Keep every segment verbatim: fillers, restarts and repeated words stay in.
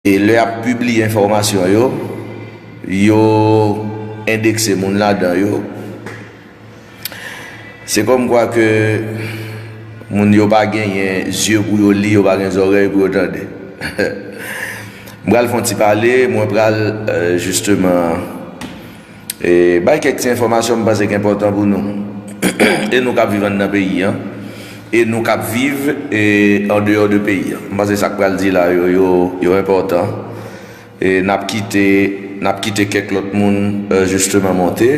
E lè y ap pibliye enfòmasyon yo, yo endekse moun ladan yo. Se kòmkwa ke moun yo pa genyen zye pou yo li, yo pa gen zòrèy pou yo tande. M pral fè yon ti pale, mwen pral, euh, jisteman, e bay kèk ti enfòmasyon m panse ki enpòtan pou nou. E nou k ap viv anndan peyi an, e nou k ap viv, e, andeyò de peyi an. M panse sa k pral di la yo, yo, yo enpòtan. E n ap kite, n ap kite kèk lòt moun, euh, jisteman monte.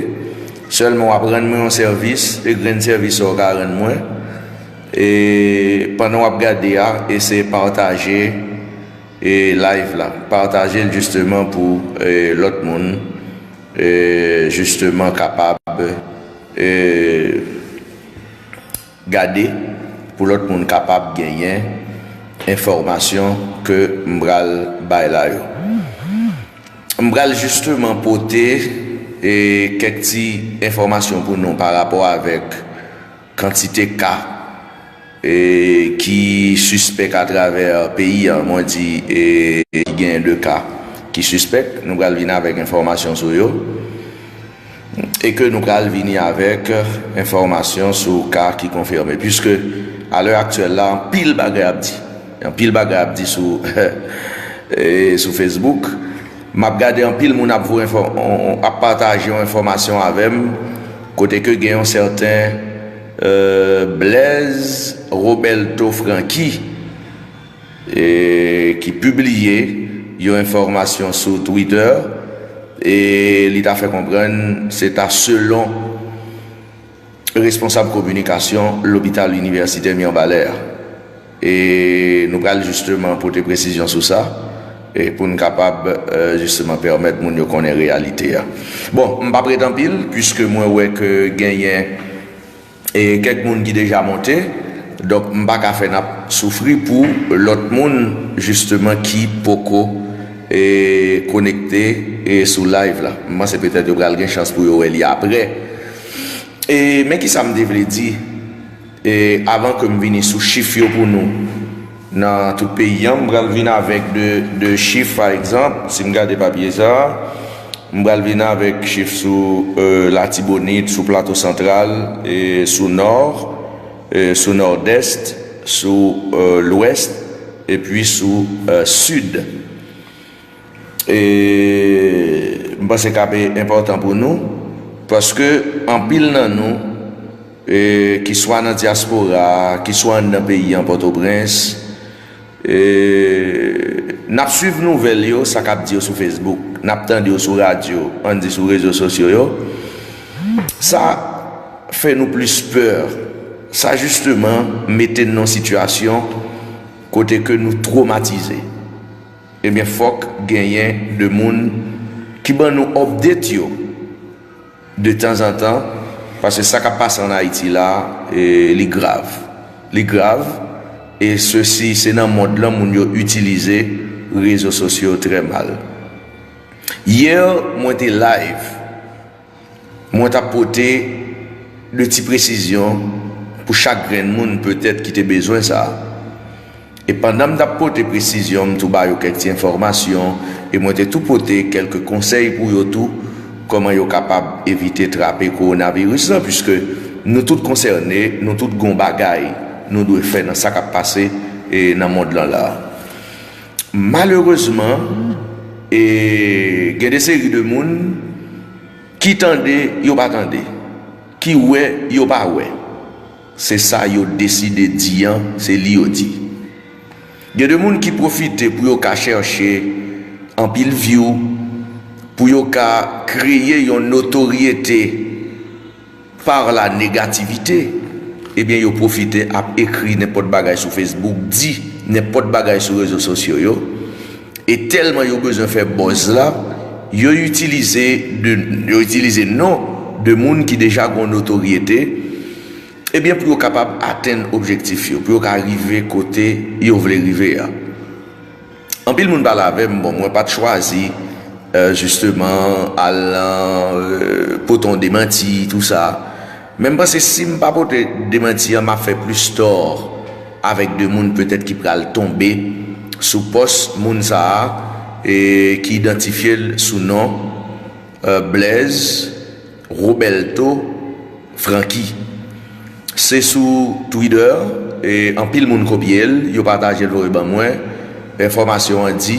Sèlman w ap rann mwen yon sèvis, e grenn sèvis sa w ka rann mwen. E pandan w ap gade a, eseye pataje, e live la. Pataje l jisteman pou, e, lòt moun, e, jisteman kapab, e, gade, pou lòt moun kapab genyen enfòmasyon ke m pral bay la yo. M pral jisteman pote, e, kèk ti enfòmasyon pou nou pa rapò avèk kantite ka, e, ki sispèk atravè peyi an. Mwen di, e, ki genyen de ka ki sispèk. Nou pral vin avèk enfòmasyon sou yo. E ke nou pral vini avèk enfòmasyon sou ka ki konfime. Piske, a lè aktyèl la, anpil bagay ap di. Anpil bagay ap di sou, e, sou Facebook. M ap gade anpil moun ap voye enfò-, on, on, ap pataje yon enfòmasyon avè m, kote ke gen yon sèten, euh, Blaise Roberto Francky, e, ki pibliye yon enfòmasyon sou Twitter, e li ta fè konprann se ta selon responsab kominikasyon Lopital Inivèsitè Mirebalais a. E nou pral jisteman pote presizyon sou sa, e pou n kapab, euh, jisteman pèmèt moun yo konnen reyalite a. Bon, m p ap ret anpil, piske mwen wè ke genyen, e, kèk moun ki deja monte, donk m pa ka fè n ap soufri pou lòt moun, jisteman, ki poko, e, konekte, e, sou live la. M panse petèt yo pral gen chans pou yo wè li apre. E, men ki sa m te vle di, e, avan ke m vini sou chif yo pou nou nan tout peyi an, m pral vin avèk de, de chif, pa egzanp, si m gade papye sa a, m pral vin avèk chif sou, e, Latibonit, sou Plato Santral, e, sou Nò, e, sou Nòdès, sou, e, Lwès, epi sou, e, Sid. E, m panse k ap enpòtan pou nou, paske anpil nan nou, e, ki swa nan dyaspora, ki swa anndan peyi an, Pòtoprens, e, n ap swiv nouvèl yo, sa k ap di yo sou Facebook, n ap tande yo sou radyo, ann di sou rezo sosyo yo. Sa fè nou plis pè. Sa jisteman mete n nan yon sitiyasyon kote ke nou twomatize. Ebyen, fòk genyen de moun ki ban nou update yo de tanzantan, paske sa k ap pase ann Ayiti la, e, li grav. Li grav, e sesi, se nan mond lan moun yo itilize rezo sosyo trè mal. Yè, mwen te live. Mwen t ap pote de ti presizyon pou chak grenn moun petèt ki te bezwen sa. E pandan m t ap pote presizyon, m tou ba yo kèk ti enfòmasyon, e mwen te tou pote kèlke konsèy pou yo tou, kòman yo kapab evite trape kowonaviris lan, piske nou tout konsène, nou tout gon bagay nou dwe fè nan sa k ap pase, e, nan mond lan la. Malerezman, e, gen de seri de moun ki tande, yo pa tande, ki wè, yo pa wè. Se sa yo deside di an, se li yo di. Gen de moun ki pwofite pou yo ka chèche anpil view, pou yo ka kreye yon notoryete par la négativité, ebyen, yo pwofite ap ekri nenpòt bagay sou Facebook, di nenpòt bagay sou rezo sosyo yo. E tèlman yo bezwen fè buzz la, yo itilize de, yo itilize non de moun ki deja gen notoryete, ebyen, pou yo kapab atenn objektif yo, pou yo ka rive kote yo vle rive a. Anpil moun pale avè m, bon, mwen pa t chwazi, euh, jisteman, al nan, euh, pote yon demanti, tou sa. Men m panse si m pa pote demanti an, m ap fè plis tò avèk de moun petèt ki pral tonbe sou pòs moun sa a, e ki idantifye l sou non, e, Blaise Roberto Francky. Se sou Twitter, e anpil moun kopye l, yo pataje l voye ban mwen. Enfòmasyon an di,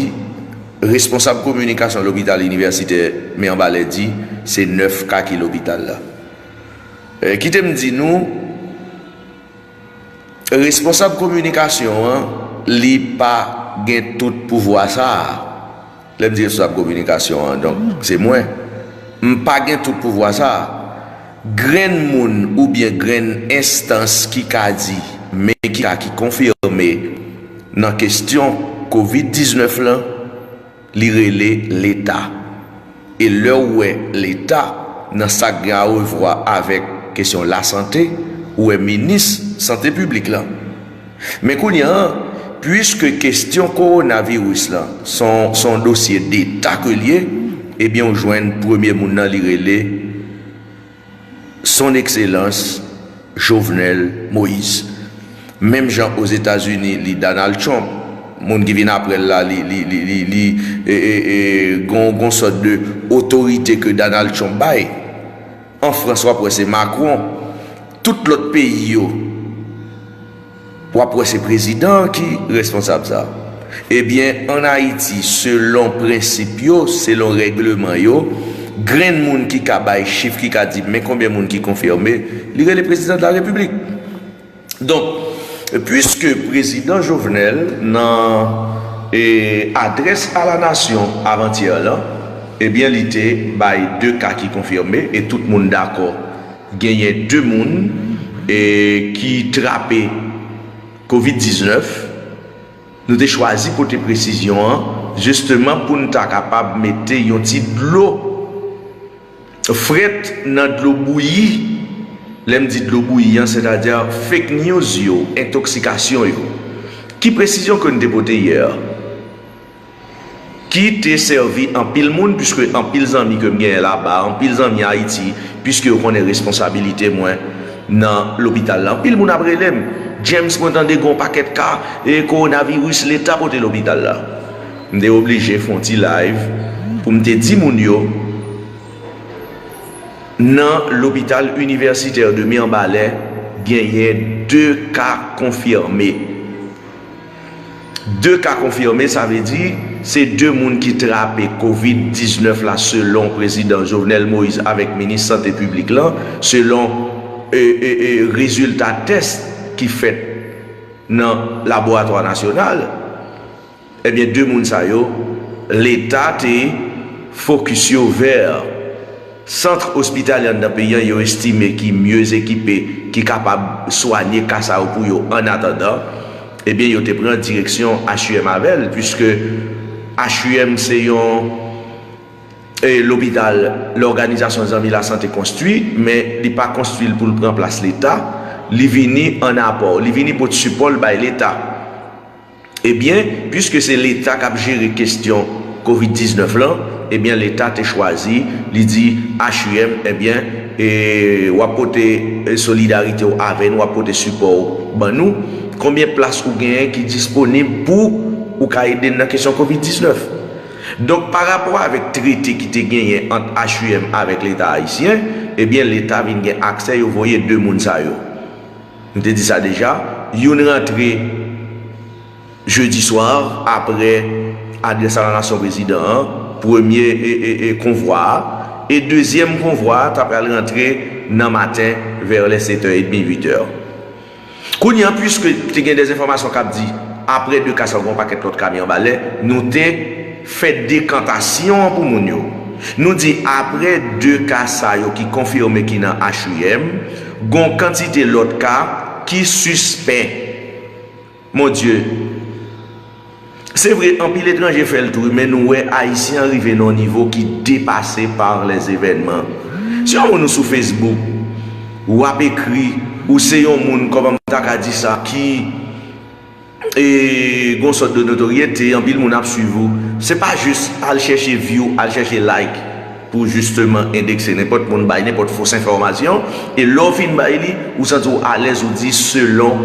responsab kominikasyon lopital inivèsitè Mirebalais di se nèf ka ki lopital la. E, kite m di nou, responsab kominikasyon an, li pa gen tout pouvwa sa a. Lè m di responsab kominikasyon an, donk, se mwen. M pa gen tout pouvwa sa a. Grenn moun oubyen grenn enstans ki ka di, men ki ka ki konfime nan kesyon kovid diznèf lan, li rele Leta. E lè w wè Leta nan sa k gen a wè avèk kesyon lasante, ou wè minis sante piblik lan. Men kounye a, piske kesyon kowonaviris lan se yon, se yon dosye deta ke l ye, ebyen, ou jwenn premye moun nan, li rele Son Ekselans Jovenel Moïse. Menm jan Ozetazini, li Donald Trump. Moun ki vin apre l la, li, li, li, li, li e, e, e, gon, gon sòt de otorite ke Donald Trump bay. An Frans, w ap wè se Macron. Tout lòt peyi yo, w ap wè se prezidan an ki responsab sa. Ebyen, ann Ayiti, selon prensip yo, selon règleman yo, grenn moun ki ka bay chif, ki ka di men konbyen moun ki konfime, li rele prezidan de la repiblik. Donk, piske prezidan Jovenel nan, e, adrès a la nasyon avantyè lan, ebyen, li te bay de ka ki konfime e tout moun dakò genyen de moun, e, ki trape kovid diznèf, nou te chwazi pote presizyon an jisteman pou n ta kapab mete yon ti dlo frèt nan dlo bouyi. Lè m di dlo bouyi an, sètadi fake news yo, entoksikasyon yo. Ki presizyon ke n te pote yè? Ki te sèvi anpil moun, piske anpil zanmi ke m genyen laba, anpil zanmi Ayiti, piske yo konnen responsabilite mwen nan lopital la. Anpil moun ap rele m, James, mwen tande gen yon pakèt ka, e kowonaviris, Leta pote lopital la. M te oblije fè yon ti live pou m te di moun yo, nan lopital inivèsitè de Mirebalais, genyen de ka konfime. De ka konfime, sa vle di, se de moun ki trape kovid diznèf la, selon prezidan Jovenel Moïse avèk minis sante piblik lan, selon, e, e, e, rezilta tès ki fèt nan laboratwa nasyonal. Ebyen, de moun sa yo, Leta te fokis yo vè sant ospitalye anndan peyi an yo estime ki mye ekipe, ki kapab swanye ka sa yo pou yo annatandan. Ebyen, yo te pran direksyon H U M avè l, piske H U M se yon, e, lopital Lòganizasyon Zanmi Lasante konstwi, men li pa konstwi l pou l pran plas Leta. Li vini an apò, li vini pote sipò l bay Leta. Ebyen, piske se Leta k ap jere kesyon kovid diznèf lan, ebyen, Leta te chwazi, li di H U M, ebyen, e, w ap pote, e, solidarite w avè n, w ap pote sipò w ban nou. Konbyen plas ou genyen ki disponib pou ou ka ede n nan kesyon kovid diznèf? Donk, pa rapò avèk trete ki te genyen ant H U M avèk Leta ayisyen, ebyen, Leta vin gen aksè, yo voye de moun sa yo. Nou te di sa deja, youn rantre jedi swa, apre adrès a la nasyon prezidan an, premye, e, e, e, konvwa a, e dezyèm konvwa a ta pral rantre nan maten, vè lè sèt è edmi, uit è. Kounye a, piske te gen de enfòmasyon k ap di, apre de ka sa yo, gen yon pakèt lòt ka Mirebalais, nou te fè dekantasyon an pou moun yo. Nou di, apre de ka sa yo ki konfime ki nan H U M, gen yon kantite lòt ka ki sispèk. Mon Dieu. Se vre, anpil etranje fè l tou, men nou wè Ayisyen an rive nan yon nivo ki depase par les événements. Si yon moun ou sou Facebook, w ap ekri, ou se yon moun, kòman m ta ka di sa, ki, e, gen yon sòt de notoryete, anpil moun ap swiv ou, se pa jis al chèche view, al chèche like pou jisteman endekse nenpòt moun, bay nenpòt fos enfòmasyon, e lè w fin bay li, ou santi w alèz, ou di selon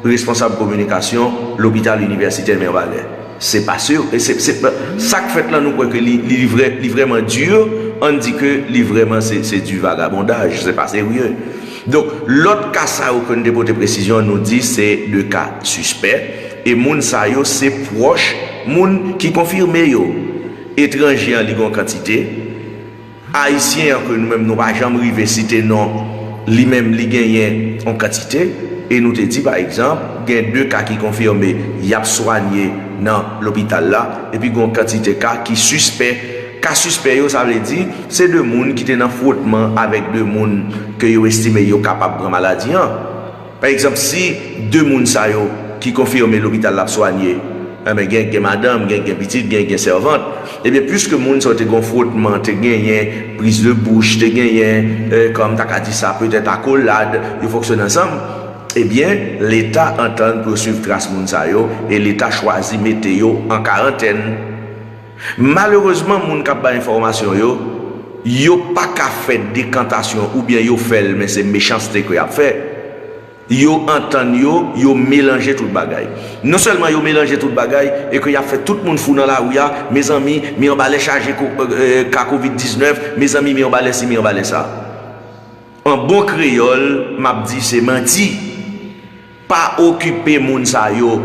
responsab kominikasyon lopital inivèsitè Mirebalais. Se pa sir. E se, se, sa k fèt la, nou kwè ke li, li, li vrè, li vrèman di, ann di ke li vrèman se, se du vagabondaj, se pa serye. Donk, lòt ka sa yo ke n te pote presizyon, nou di se de ka sispè, e moun sa yo se pwòch moun ki konfime yo. Etranje an, li gen yon kantite. Ayisyen an ke nou menm nou pa janm rive site non, li menm li genyen yon kantite, e nou te di pa egzanp, gen de ka ki konfime y ap swanye nan lopital la, epi gen yon kantite ka ki sispè. Ka sispè yo, sa vle di, se de moun ki te nan fwotman avèk de moun ke yo estime yo kapab pran maladi an. Pa egzanp, si de moun sa yo ki konfime lopital l ap swanye, enben, gen, gen madanm, gen, gen pitit, gen, gen sèvant, ebyen, piske moun sa yo te gen fwotman, te genyen priz de bouch, te genyen, eh, kòm ta ka di sa, petèt akolad, yo fonksyone ansanm, ebyen, Leta antann pou yo swiv tras moun sa yo, e Leta chwazi mete yo an karantèn. Malerezman, moun k ap bay enfòmasyon yo, yo pa ka fè dekantasyon oubyen yo fè l, men se mechanste ke y ap fè. Yo antann yo, yo melanje tout bagay. Non sèlman yo melanje tout bagay, e ke y ap fè tout moun fou nan lari a, mezanmi, mi anba lè chaje ko-, eh, ka kovid diznèf, mezanmi, mi anba lè si, mi anba lè sa. An bon kreyòl, m ap di se manti. Pa okipe moun sa yo.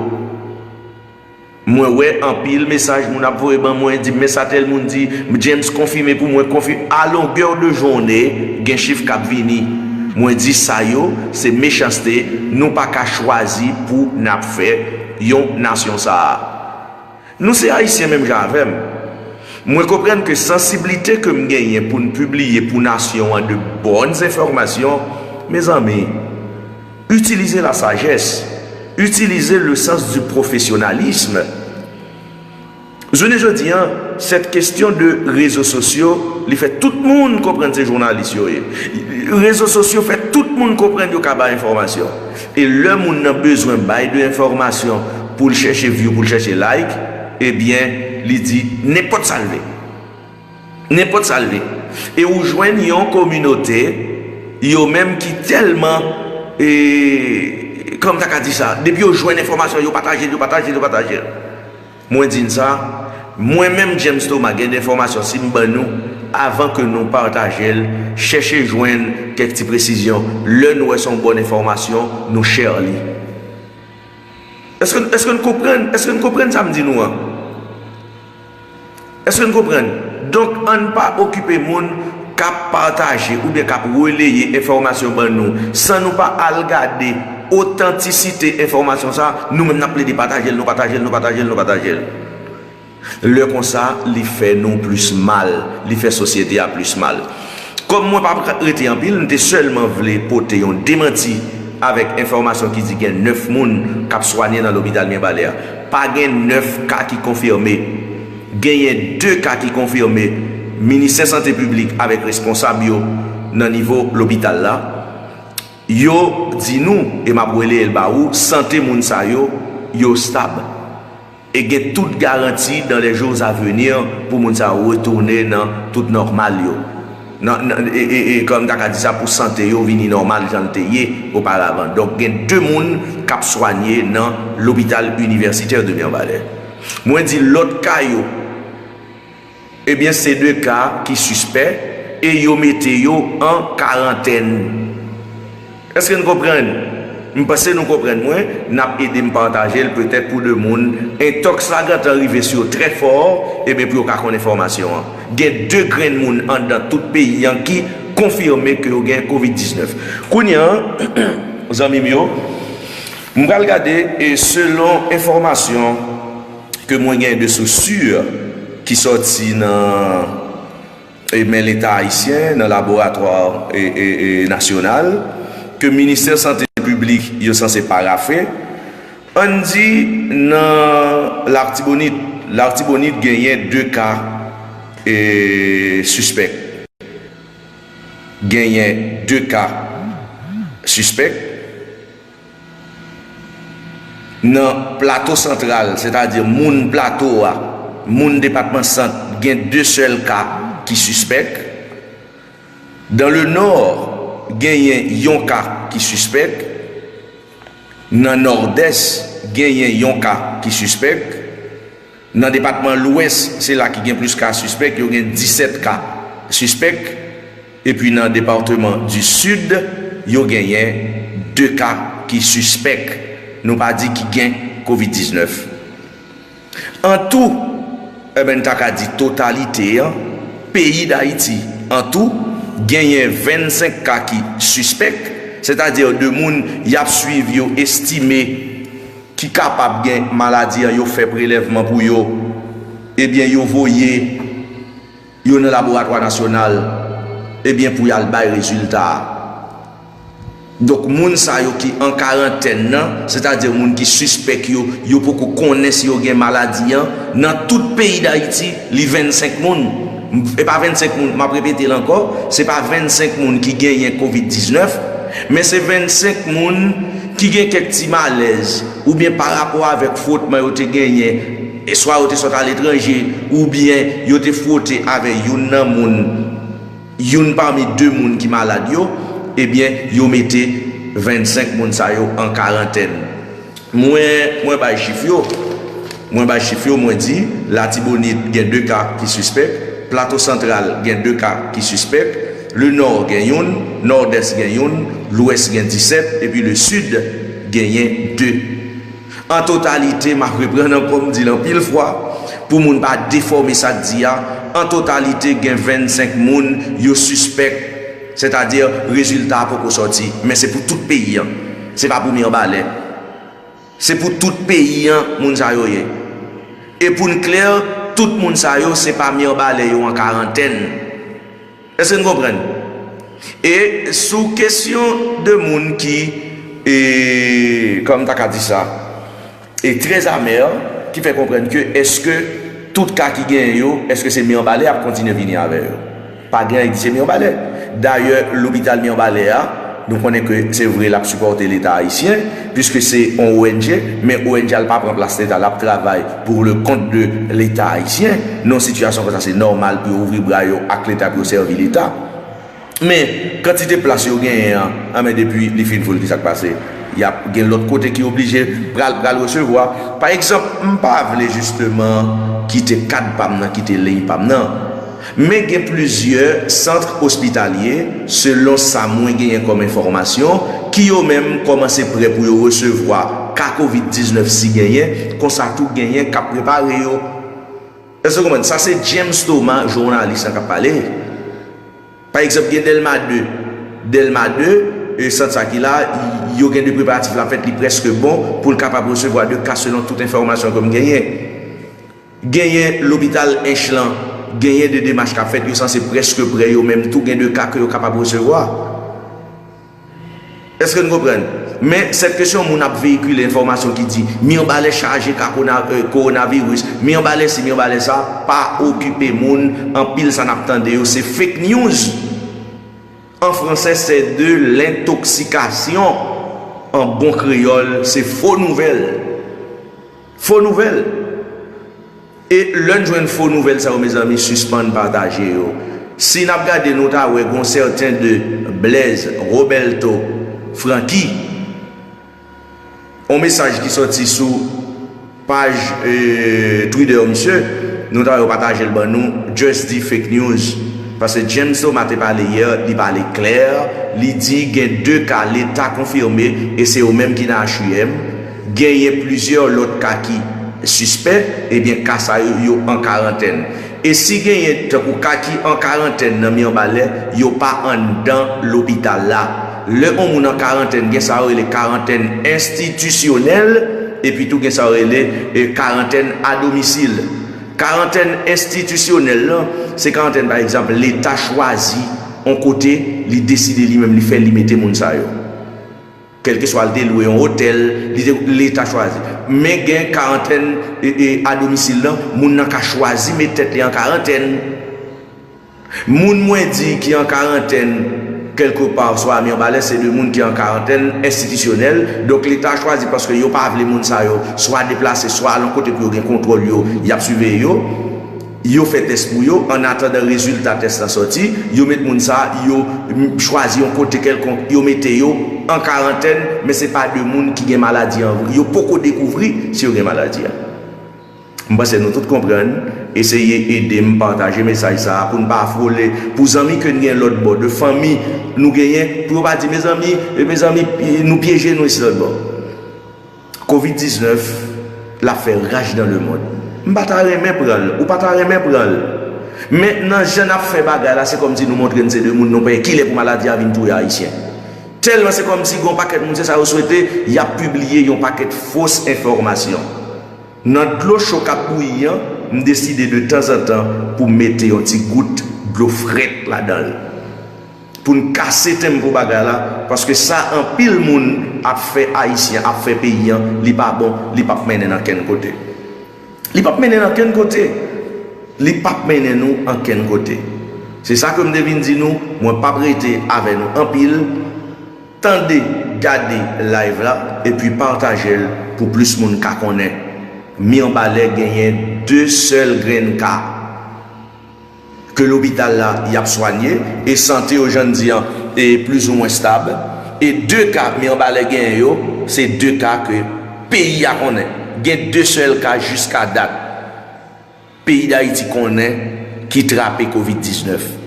Mwen wè anpil mesaj moun ap voye ban mwen, di m, men sa tèl moun di, James konfime pou mwen, konfi-, a longè de jounen, gen chif k ap vini. Mwen di sa yo, se mechanste, nou pa ka chwazi pou n ap fè yon nasyon sa a. Nou se Ayisyen menm jan avè m. Mwen konprann ke sansiblite ke m genyen pou n pibliye pou nasyon an de bòn enfòmasyon, mezanmi, utilize la sagesse, utilize le sens du professionnalisme. Jounen jodi an, cette question de rezo sosyo, li fè tout moun konprann se jounalis yo ye. Rezo sosyo fè tout moun konprann yo ka bay enfòmasyon. E lè moun nan bezwen bay de enfòmasyon pou l chèche view, pou l chèche like, ebyen, li di nenpòt sa l vle. Nenpòt sa l vle. E ou jwenn yon kominote, yo menm ki tèlman, e, kòm ta ka di sa, depi yo jwenn enfòmasyon, yo pataje l, yo pataje l, yo pataje l. Mwen di n sa, mwen menm James Thomas, gen de enfòmasyon, si m ban nou, avan ke nou pataje l, chèche jwenn kèk ti presizyon. Lè nou wè se yon bòn enfòmasyon, nou share li. Èske, èske n konprann, èske n konprann sa m di nou an? Èske n konprann? Donk, ann pa okipe moun k ap pataje oubyen k ap releye enfòmasyon ban nou, san nou pa al gade otantisite enfòmasyon sa, nou menm n ap plede pataje l, nou pataje l, nou pataje l, nou pataje l. Lè konsa, li fè nou plis mal, li fè sosyete a plis mal. Kòm mwen p ap rete anpil, m te sèlman vle pote yon demanti avèk enfòmasyon ki di gen nèf moun k ap swanye nan lopital Mibalè a. Pa gen nèf ka ki konfime. Genyen de ka ki konfime. Ministè Sante Piblik avèk responsab yo nan nivo lopital la, yo di nou, e m ap releye l ba ou, sante moun sa yo, yo stab. E gen tout garanti dans les jours à venir pou moun sa yo retounen nan tout nòmal yo. Nan, nan, e, e, e, kòm ta ka di sa, pou sante yo vini nòmal jan l te ye oparavan. Donk, gen de moun k ap swanye nan lopital inivèsitè de Mibalè. Mwen di lòt ka yo, ebyen, se de ka ki sispè e yo mete yo an karantèn. Èske n konprann? M panse nou konprann mwen, n ap ede m pataje l petèt pou de moun. Entòks la gentan rive sou yo trè fò, ebyen, pou yo ka konn enfòmasyon an. Gen de grenn moun anndan tout peyi an ki konfime ke yo gen kovid diznèf. Kounye a, zanmi m yo, m pral gade, e selon enfòmasyon ke mwen gen de sous sur ki sòti nan, e, men Leta ayisyen, nan laboratwa, e, e, e, nasyonal, ke Ministè Sante Piblik yo sanse parafe, ann di nan Latibonit, Latibonit genyen de ka, e, sispèk. Genyen de ka sispèk. Nan Plato Santral, sètadi moun Plato a, moun depatman Sant, gen de sèl ka ki sispèk. Dans le Nord, genyen yon ka ki sispèk. Nan Nòdès, genyen yon ka ki sispèk. Nan depatman Lwès, se la ki gen plis ka sispèk, yo gen disèt ka sispèk. Epi nan depatman di Sid, yo genyen de ka ki sispèk, nou pa di ki gen kovid diznèf. An tou, enben, n ta ka di totalite an, peyi Dayiti, an tou, genyen vennsenk ka ki sispèk, sètadi de moun y ap swiv, yo estime ki kapab gen maladi an, yo fè prelèvman pou yo, ebyen, yo voye yo nan laboratwa nasyonal, ebyen, pou y al bay rezilta a. Donk, moun sa yo ki an karantèn nan, sètadi moun ki sispèk yo, yo poko konnen si yo gen maladi an, nan tout peyi Dayiti, li vennsenk moun. E pa vennsenk moun, m ap repete l ankò, se pa vennsenk moun ki genyen kovid diznèf, men se vennsenk moun ki gen kèk ti malèz, oubyen pa rapò avèk fwotman yo te genyen, e swa yo te sot aletranje, oubyen yo te fwote avè youn nan moun, youn pami de moun ki malad yo, ebyen, yo mete vennsenk moun sa yo an karantèn. Mwen, mwen bay chif yo. Mwen bay chif yo, mwen di, Latibonit gen de ka ki sispèk, Plato Santral gen de ka ki sispèk, Lenò gen youn, Nòdès gen youn, Lwès gen disèt, epi Lesid genyen de. An totalite, m ap reprann ankò, m di l anpil fwa, pou moun pa defòme sa k di a, an totalite, gen vennsenk moun yo sispèk, sètadi rezilta a poko sòti, men se pou tout peyi an, se pa pou Mibalè. Se pou tout peyi an, moun sa yo ye. E pou n klè, tout moun sa yo, se pa Mibalè yo an karantèn. Èske n konprann? E sou kesyon de moun ki, e, kòman m ta ka di sa, e trè amè, ki fè konprann ke èske tout ka ki genyen yo, èske se Mibalè ap kontinye vini avè yo? Pa gen anyen ki se Mibalè. Dayè, lopital Mibalè a, nou konnen ke se vre l ap sipòte Leta ayisyen, piske se yon O N G, men O N G a l pa pran plas Leta, l ap travay pour le compte de Leta ayisyen. Nan yon sitiyasyon konsa, se nòmal pou yo ouvri bra yo ak Leta, pou yo sèvi Leta. Men, kantite plas yo genyen an, anben, depi li fin full, ki sa k pase? Y ap gen lòt kote ki oblije pral, pral resevwa. Pa egzanp, m pa vle jisteman kite kad pa m nan, kite liy pa m nan. Men gen plizyè sant ospitalye, selon sa mwen genyen kòm enfòmasyon, ki yo menm kòmanse prè pou yo resevwa ka kovid diznèf si genyen, konsa tou genyen k ap prepare yo. Èske w konprann? Sa se James Thomas, jounalis lan, k ap pale. Pa egzanp, gen Dèlma de. Dèlma de, e, sant sa ki la, yo gen de preparatif l ap fèt, li prèske bon pou l kapab resevwa de ka selon tout enfòmasyon ke m genyen. Genyen lopital Ench lan, genyen de demach k ap fèt, yo sanse prèske prè, yo menm tou gen de ka ke yo kapab resevwa. Èske n konprann? Men, sèt kesyon moun ap veyikile enfòmasyon ki di, Mibalè chaje ka kona-, e, kowonaviris, Mibalè si, Mibalè sa, pa okipe moun, anpil sa n ap tande yo, se fake news. An fransè, c'est de l'intoxication. An bon kreyòl, se fo nouvèl. Fo nouvèl. E lè n jwenn fo nouvèl sa yo, mezanmi, sispann pataje yo. Si n ap gade, nou ta wè gon sèten de Blaise Roberto Francky, yon mesaj ki sòti sou paj, e, Twitter misye, nou ta wè yo pataje l ban nou, Just di fake news. Paske James Thomas te pale yè, li pale klè, li di gen de ka Leta konfime e se yo menm ki nan H U M. Genyen plizyè lòt ka ki sispèk, ebyen, ka sa yo, yo an karantèn. E si genyen tankou ka ki an karantèn nan Mibalè, yo pa anndan lopital la. Lè yon moun an karantèn, gen sa yo rele karantèn enstitisyonèl, epi tou gen sa yo rele, e, karantèn adomisil. Karantèn enstitisyonèl lan, se karantèn, pa egzanp, Leta chwazi yon kote, li deside li menm, li fè, li mete moun sa yo. Kèlkeswa l te lwe yon otèl, li te, Leta chwazi. Men gen karantèn, e, e, adomisil lan, moun nan ka chwazi met tèt li an karantèn. Moun mwen di ki an karantèn kèlkepa, swa Mibalè, se de moun ki an karantèn enstitisyonèl. Donk, Leta chwazi paske yo pa vle moun sa yo swa deplase, swa al yon kote pou yo gen kontwòl yo, y ap siveye yo. Yo fè tès pou yo, an atandan rezilta tès la sòti, yo met moun sa, yo m-, chwazi yon kote kèlkonk, yo mete yo an karantèn, men se pa de moun ki gen maladi an vre. Yo poko dekouvri si yo gen maladi a. M panse nou tout konprann. Eseye ede m pataje mesaj sa a pou n pa frole, pou zanmi ke n gen lòt bò, de fanmi nou genyen, pou yo pa di, mezanmi, mezanmi, nou pyeje nou isi lòt bò. Kovid diznèf, l ap fè raj dans le monde. M pa ta renmen pran l, ou pa ta renmen pran l. Men nan jan n ap fè bagay la, se kòmsi nou montre n se de moun, nou pa kilè pou maladi a vin touye Ayisyen. Tèlman se kòmsi gen yon pakèt moun, se sa yo swete, y ap pibliye yon pakèt fos enfòmasyon. Nan dlo cho k ap bouyi an, m deside de tanzantan pou m mete yon ti gout dlo frèt ladan l. Pou n kase tenpo bagay la, paske sa anpil moun ap fè Ayisyen, ap fè peyi an, li pa bon, li p ap mennen n ankenn kote. Li p ap mennen n ankenn kote. Li p ap mennen nou ankenn kote. Se sa ke m te vin di nou, mwen p ap rete avè nou anpil. Tande, gade live la, epi pataje l pou plis moun ka konnen. Mibalè genyen de sèl grenn ka ke lopital la y ap swanye, e sante yo, jan n di an, e plizoumwen stab. E de ka Mibalè genyen yo, se de ka ke peyi a konnen. Gen de sèl ka jiska dat peyi Dayiti konnen ki trape kovid diznèf.